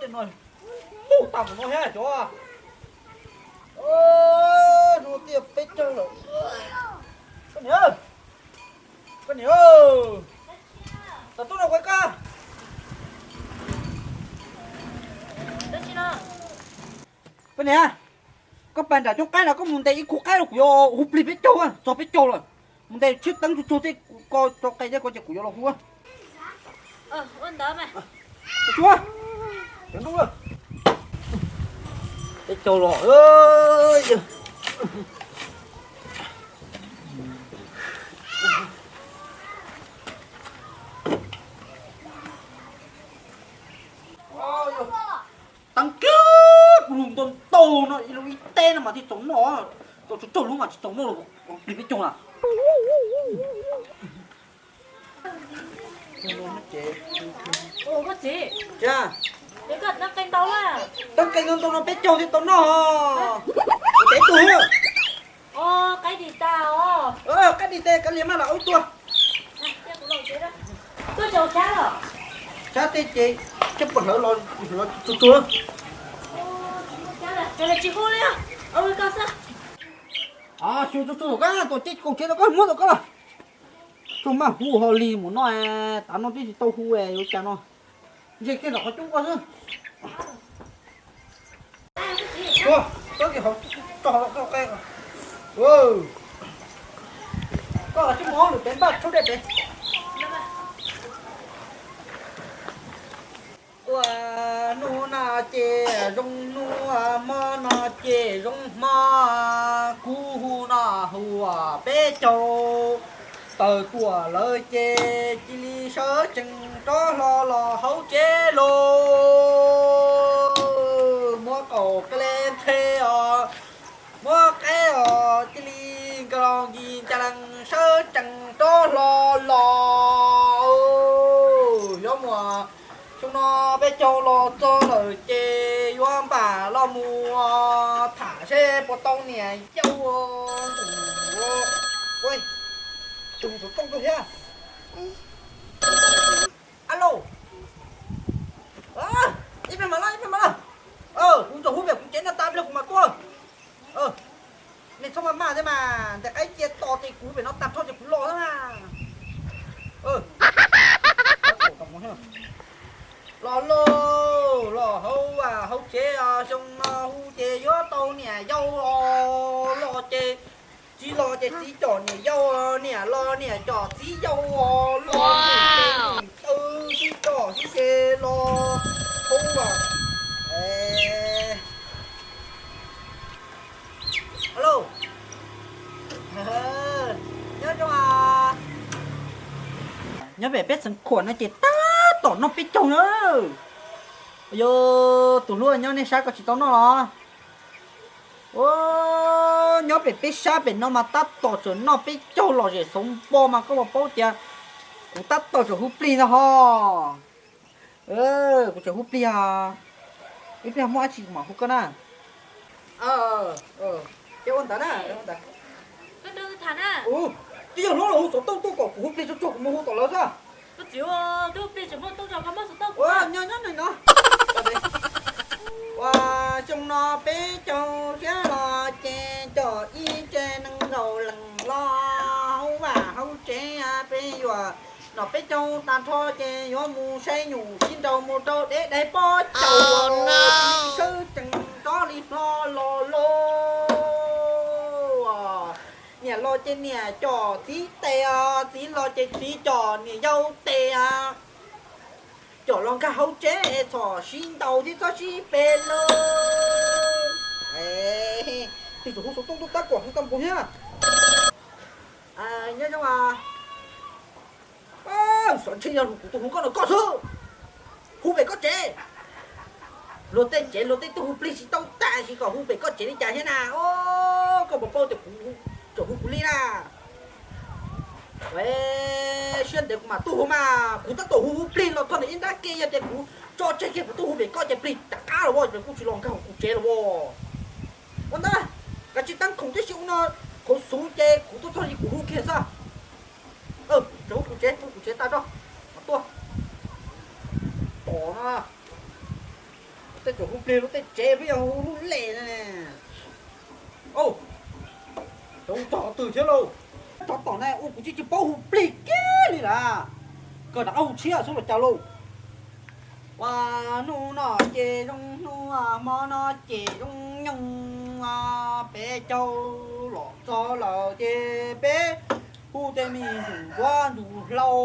No, mus tag mus no thiab cov. Hnub tiaj peb caug lawm. Koj niam, koj niam, tau tuaj no kuv koj. Koj niam, koj pais nram cooj qaib no koj mus ntes ib khub qaib los kuv yuav hu plig peb caug, txog peb caug lawm. Mus ntes tsheb teeb tsuag tsuag tej kuv ko tso qe thiab ko ces kuv yuav los hu. Peb caug los. Teeb kiag kuv lug ntau ntau no ib lub ib teb no mas thiaj txaus noj, tau tsaug tsaug lub mas tsis txaus noj los plig peb caug na. Teeb qe ntau ntau no peb caug thiaj tau noj. Ua teb tug, qaib dim tes kav liam maj los ua ib tug. Sab tej ces coj poj hlawv los tsuag tsuag. Xyov tsuag tsuag koj tus teb kaus tsev no koj muab tau koj los. Tsuag maj hu ho lig mus no, tav no twb tsis tau hu yuav cas no. Ntshe kiag nram qhov cub koj xwb. Koj, koj tso hauv qe. Koj tsis mus lwm pem npaj tshuab dej pem. Ua, hnub no ces zoo hnub, hmo no ces zoo hmo, kuv hu no hu peb caug. Taws tuaj lawm ces cia li sawv tsees rov hlo los hauv tsev lauj. Muab qaum qe le nthe os, muab qaib os, cia li nka los nkis ncas lees sawv tsees rov hlo los. Yuav muaj xyoo no peb caug los txog lawm ces yuav npam los mus tham seb puas tau niam yau. Tus xov tooj tuaj thiab. Alo, ib pliag mam los, ib pliag mam los. Kuv tseem hu pem kuv tsev no tas pliag kuv mam tuaj. Nej txhob maj maj thiab mas, ntes qaib cia tos ces kuv pem no tag nrho ces kuv los xwb na. Los lauj, los hauv, hauv tsev, xyoo no hu ces yuav tau niam yau os, los ces txiv los ces txiv com niam yau, niam los niam com txiv yau os, los ces nws tau sib com sib se los hauv. Alo, nyob zoo. Nyob pem peb xeev khuam no ces tab tom noj peb caug na. Yog tus hlub nyob nej sab koj tsis tau noj los? Nyob pem peb sab pem no mas tab tom tseem noj peb caug los zem xoov npo mas koj puas paub tias kuv tab tom tseem hu plig ntag ho. Kuv tseem hu plig, ib pliag muaj dab tsi kuv mam hu koj na. Ces ua ntawd na. Twb yog hlub los hu xov tooj tuaj kom kuv hu plig tsuag tsuag kuv mus hu tom lawv xwb. Nyob nyob no. Ua, xyoo no peb caug thiab los ces cov ib tse neeg nkaus lees los hauv vaj hauv tsev peb yuav noj peb caug tag nrho ces yuav mus saib nyuj sib nraus mus rau deb daim pob caus. Sawv tsees rov li hlo los lauj. Niam los ces niam com txiv tes os, txiv los ces txiv com niam yau tes os. Com los nkag hauv tsev es txhom sib ntaus thiab txhob sib pes lauj. Twb tseem hu xov tooj tuaj tab kom hu tau npaum thiab. Nyob zoo. Xyov ntshe yog kuv tus hu koj no koj xwb. Hu pem koj tsev. Luag tej tsev luag tej tuaj hu plig tsis tau tag sis kom hu pem koj tsev li cas thiab na. Koj puas paub tias kuv tseem hu kuv li na. Siab ntev kuv mam tuaj hu mas kuv tab tom hu hu plig los txog ntawm ib nrab ke yog tias kuv tso tseg kiag kuv tuaj hu pem koj ces plig rov qab los as, kuj tsis los nkag kuv tsev los as. Ua ntawd, kav tsij tab khoom tib si ua no, khuv xov ces kuv tuaj txog li kuv hu kiag xwb. Tseem hu kuv tsev, hu kuv tsev tag tso, mam tuaj. Tom no. Hu plig lub tej tsev peb yog hu lub lem ne. Au, cov hu txog qhov twg thiab lauj? Tsov tom na ua kuv tsis tsis paub hu plig kiag li lawm. Kawg rov qab hu tshiab xwb los cas lauj? Ua, hnub no ces zoo hnub, hmo no ces zoo nyoog, peb caug los txog lawm ces peb hu tej me ntsuag ntsuag hlau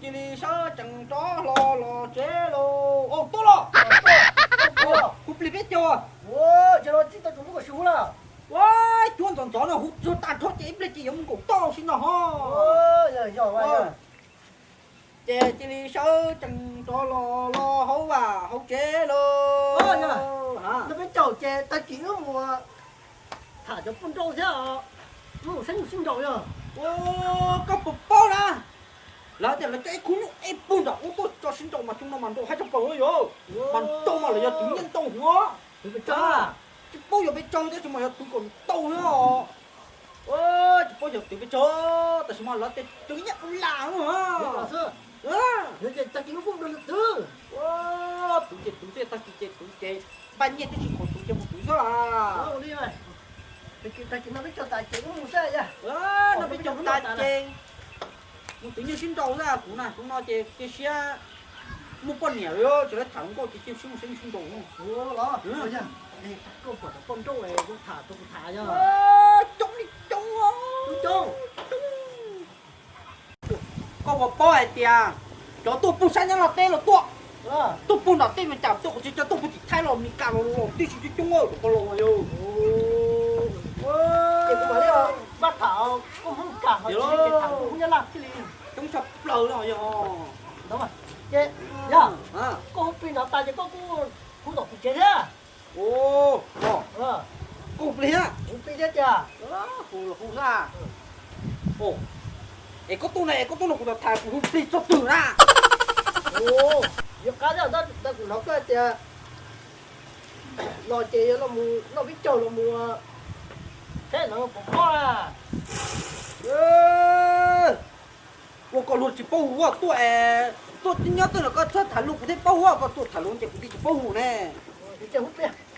cia li sawv tsees rov hlo los tsev lauj. Au, tuaj los. Hu plig peb caug. Ua, cuab ntxov ntxov no hu tag nrho ces ib pliag ces yuav mus nkaum toj sib nrau ho. Ces cia li sawv tsees rov los los hauv vaj hauv tsev lauj. Peb caug ces tag kis wb mus tham cov poj nrauj thiab os. Wb mus saib mus sib nraus yog. Koj puas paub na, lawv tias lawv coj ib khub nyuj ib puag nram ub tuaj tso sib nraus mas xyoo no mas nraus haib tshaj plaws yog. Mas nraus mas lawv yog tus nyiaj ntau heev. Tsis paub yog pes tsawg tab sis mas yog tus kom ntau heev os. Tsis paub yog tus pes tsawg tab sis mas lawv tias tus nyiaj ua lam heev. Twv ces twv ces tag kis ces twv ces npaj nyiaj twb tsis qhov twv ces mus twv xwb. No peb caug tas ces mus twv nyiaj sib nraus xwb. Kuv na xyoo no ces cia siab muaj poj niam lawm tsis lawv tham hluas nkauj ces cia siab mus sib nraus. Koj puas paub, paub hais tias cov tuaj puag sab Nyab Laj teb los tuaj, tuaj puag nram tej me cas tuaj, qhov tseeb cov tuaj puag tim Thaib los Mes Kas los los tib si coob coob, cov pog laus yog. Ces kuv mam li maj tham koj Hmoob Mes Kas ho tsis li ces tham koj Hmoob Nyab Laj thiaj li coob tshaj plaws li yog. Ces yog koj hu plig no tas ces koj kuj hu tom kuv tsev thiab. Koj hu plig thiab? Hu plig thiab tiag. Hu los hu xwb. Es koj tuaj na, es koj tuaj no kuv tham kuv hu plig txog twg na? Yuav qab thiab, ntawd kuv hnov koj tias los ces yuav los mus noj peb caug los mus, thiab lawv pom pob na. Ua koj luag tsis paub hu tuaj es, tuaj nyob twg los koj txhob tham lus kuv thiaj paub hu, koj tuaj tham lus ces kuv thiaj tsis paub hu ne.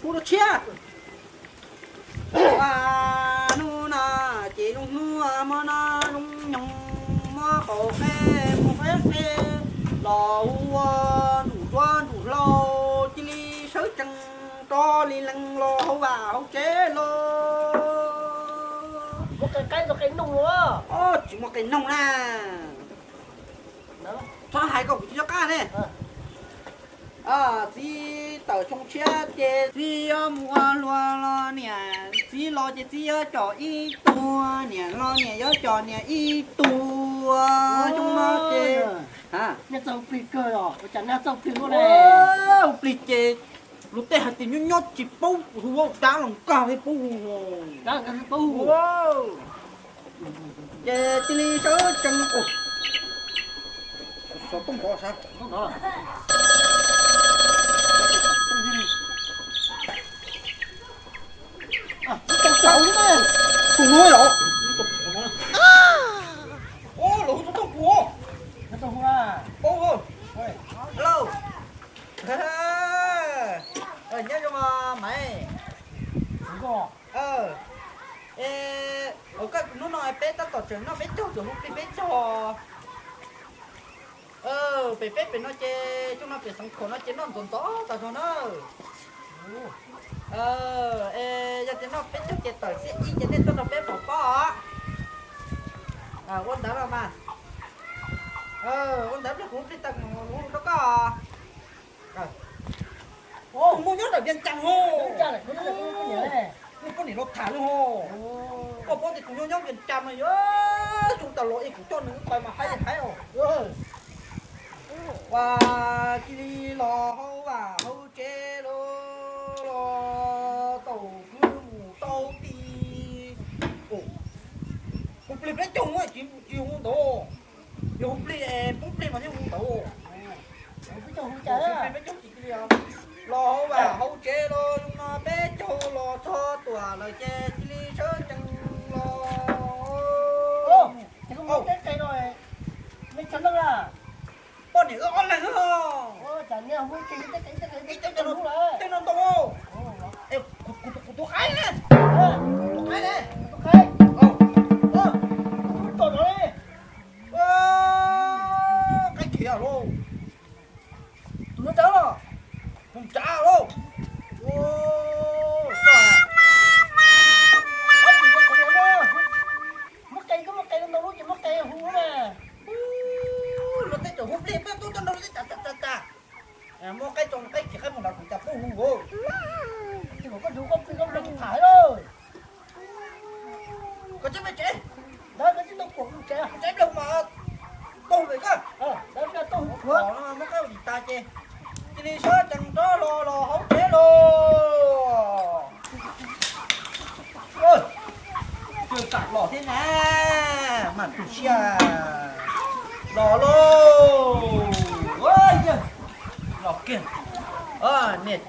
Hu rau tshiab. Hnub no ces zoo hnub, hmo no zoo nyoog, muab qaum qe mus qe qe los ua ntsuj ntsuag ntsuj hlau, cia li sawv tsees rov li lees los hauv vaj hauv tsev lauj. Muab qe qaib tau qe noog los? Tsis muaj qe noog na. Txhob hais koj kuv tsis nco qab ne. Txiv tawm xyoo tshiab ces txiv yuav mus ua luag los niam, txiv los ces txiv yuav coj ib tug, niam los niam yuav coj niam ib tug. Xyoo no ces neb txawj hu plig kawg os, ua cas neb txawj hu plig luaj ne? Hu plig ces luag tej hais tias nyob nyob tsis paub hu, ua dab los nkag thiaj paub hu. Dab nkag thiaj paub hu. Ces cia li sawv tsees, xov tooj nrov sav. Tus no yom? Ua, lawv hu xov tooj kuv. Paub. Hello. Nyob zoo Maiv. Es koj hnub no peb tab tom tseem noj peb caug, tseem hu plig peb caug. Pem peb pem no ces xyoo no pem Xeev Khuam no ces noj ntxov ntxov tas zog na. Es yog tias noj peb caug ces tawm xiab ib ces nej tuaj nrog peb pom pob os. Ua ntawd los mas. Ua ntawd pliag kuv hu plig tawm mus hu rau koj. Tus no nyob ntawm Vias Cas ho. Tus poj niam los tham li ho. Koj paub tias tus nyob nyob Vias Cas mas yog xyoo tas los es kuv coj nws pais mas haib haib os. Ua cia li los hauv vaj hauv tsev los, los tau kwv mus tau tij. Hu plig peb caug tsis hu ntau, yog hu plig es poob plig mas thiaj hu ntau. Los hauv vaj hauv tsev los, zoo no peb caug los txog tuam lawm ces cia li sawv tsees los. Poj niam wb ob leeg, ib co no Muab tsav los, mus tsav lauj. Muab qe, koj muab qe ntau lub ces muab qe hu na. Luag tej tseem hu plig peb tub tau nrog luag tej tas tas tas tas. Muab qaib tso qaib kiag qaib mus nrad kuv cas pub hu. Ces kom koj nrug koj plig koj nrug kuv tham lawm. Koj tsis peb tsev, koj tsis tau kuam kuv tsev, tsev pliag mas tau hu koj. Muab qaib ua dim tas ces cia li sawv tsees rov los los hauv tsev lauj. Twb tam los thiab na, mam tu siab los lauj. Los kiag,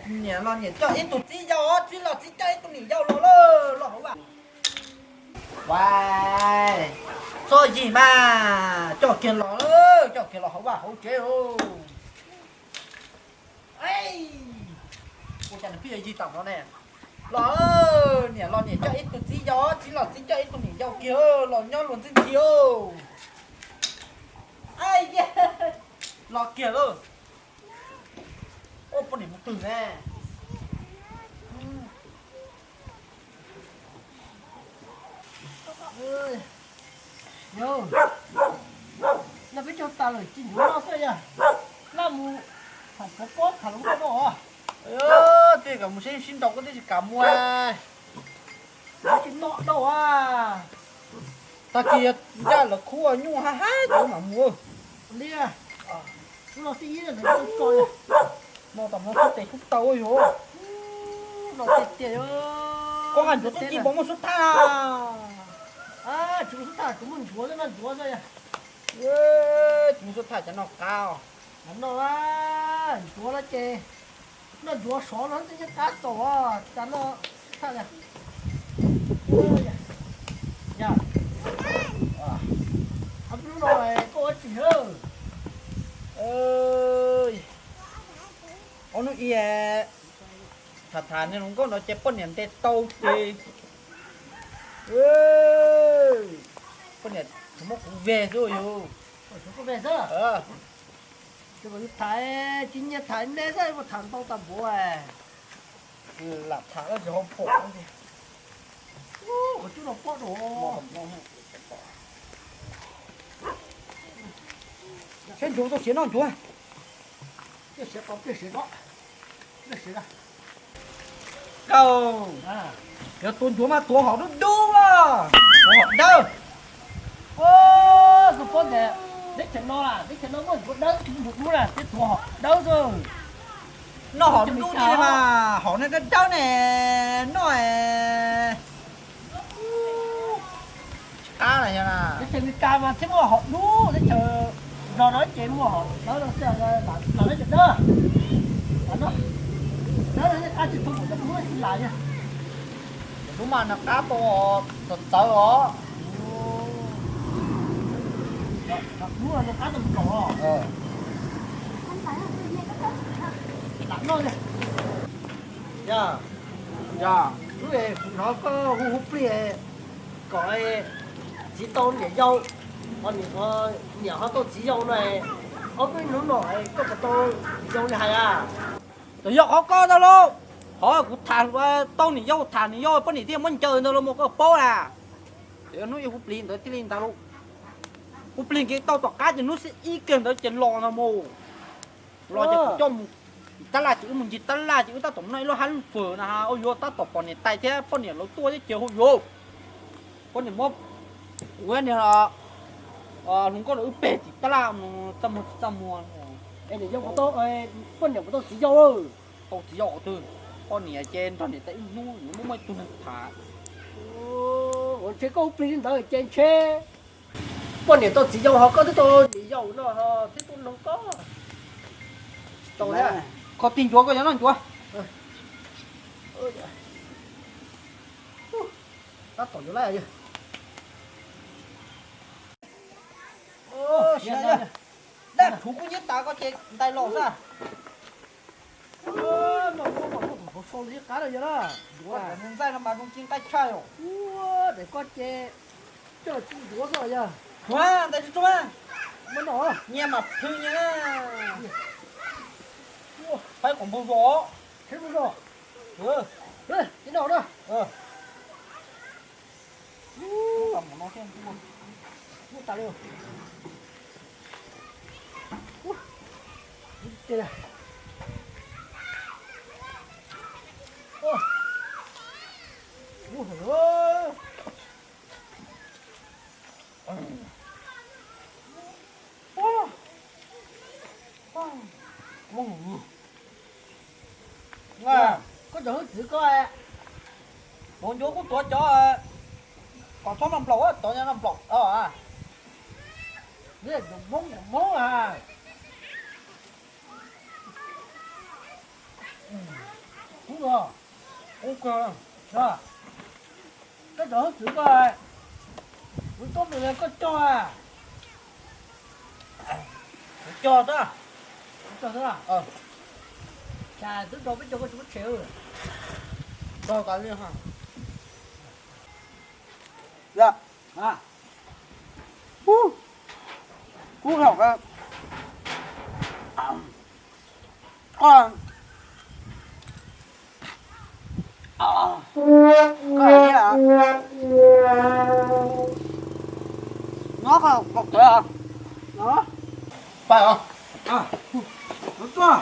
niam los niam coj ib tug txiv yau, txiv los txiv coj ib tug niam yau los lauj, los hauv vaj. Ua, txhob yig mas, coj kiag los, coj kiag los hauv vaj hauv tsev lauj. Ua cas nws pheej yuav yig tam no ne? Los, niam los niam coj ib tug txiv yau, txiv los txiv coj ib tug niam yau kiag los nyob luag ntxhi ntxhi. Los kiag lauj. Poj niam mus twg ne? Yog, no peb cog tas lawm tsis ncuav no xwb yog, laj mus tham tshuav pob tham lus nrog no. Tej kom mus seb sib nraus koj twb tsis kam mus. Tsis noj dau a. Tag kis yog ncaj lawv khub nyuj hab hab ces mam mus. Li, lub no xib ib, no tam no xub tes xub taw yuav. No tiag tiag. Koj nqa ncuav tub ci puas muaj xub thaj? Tsis muaj xub thaj, kuv muaj ncuav xwb, noj ncuav xwb. Tsis muaj xub thaj cov no qab os. Noj, ncuav no ces noj ncuav sov no twb yeej qab tau os, cas noj xub thaj li. Yog, ob hnub no koj ua tsis hwb. Ob hnub ib tham tham niag hluas nkauj no ces poj niam ntes tau ces poj niam tsuas muab kuv veg xwb yus. Thaiv, tsis nyiag thaiv me xwb, ua tham ntau tas npaum. Lam tham lawm tsis ho pom. Saib ncuav txoj siav noj ncuav. Nkauj, yog tuav ncuav mas tuav hom dub dub los tuav hom dawb? Xyov pob ntawd, teb chaws no, teb chaws no muaj ncuav dawb mus dub na, peb tuav hom dawb xwb. Noj hom dub dub li mas hom no dawb dawb ne, noj tsis qab na. Teb chaws Amelikas mas thiaj muaj hom dub, teb chaws Nplog no ces muaj hom dawb no xwb, lam noj cov dawb. Dawb no qab tsis tau mus lam yog. Lub mas nws qab tau txawv txawv os. Lub no qab tau mus kaum os. Lam noj li. Yog, yog, hnub es kuv hnov koj hu hu plig kom txiv tau niam yau, niam ho tau txiv yau no, ob peb hnub no koj puas tau niam yau li hais a? Txawm yog qhov koj ntag lauj, qhov kuv tham tau niam yau, tham niam yau poj niam thiaj muab ncaws ntawd los mus koj paub na. Txawm yog hnub ib hu plig ntawd thiaj li ntag lauj. Hu plig nkev tau tom qab ces hnub ib kiag ntawd ces los no mus. Los ces kuv coj mus tab laj ces wb mus ncig tab laj ces wb tab tom noj ib lub hab lub fawm na, ua yuav tab tom pom niam tais thiab poj niam lawv tuaj thiab ces hu yuav. Poj niam muab kuv niag hluas nkauj no wb peg tim tab laj mus txaj muag tsis txaj muag. Poj niam puas tau txiv yau? Tau txiv yau qhov twg? Poj niam ces nrog niam tais ib hnub yuav muaj muaj ib tug neeg tham. Ua ntshe koj hu plig li ntawd ces ntshe poj niam tau txiv yau ho koj twb tau niam yau no ho thiab tub noog koj. Tsis tau thiab. Koj tig ncuav koj yuav noj ncuav. Tab tom yuav lawm. Siav, dab rhuv kub hnyiab tas koj ces ntais los xwb. Noj ncuav mas muaj tus hauv sau li qab no yog na. Ncuav ntxaij no mas zoo ci nqaij tshaj yom. Ua daim koj ces coj ci ncuav xwb yog. Rhuav ntais tsuag tsuag, muab noj nyias mam plhws nyias na. Qhov npau suav. Sib npau suav. Ib no na. Ub, tas li. Ub, ub, ub. Koj cov hwj txwv koj, kuv ncuav kuv tuav cov, kom txhob noj nplaum, tuav noj nplaum. Tus Hmoob, tus Hmoob a. Kub os. Kub kawg. Koj cov hwj txwv koj, kuv tub nws koj cog. Kuv cog xwb. Koj cog xwb. Cas twb rau peb caug koj tsis muab tshem. Rau kav li ha. Yog. Kub hom. Nyob qhov kawv os. Pais os. Tuaj.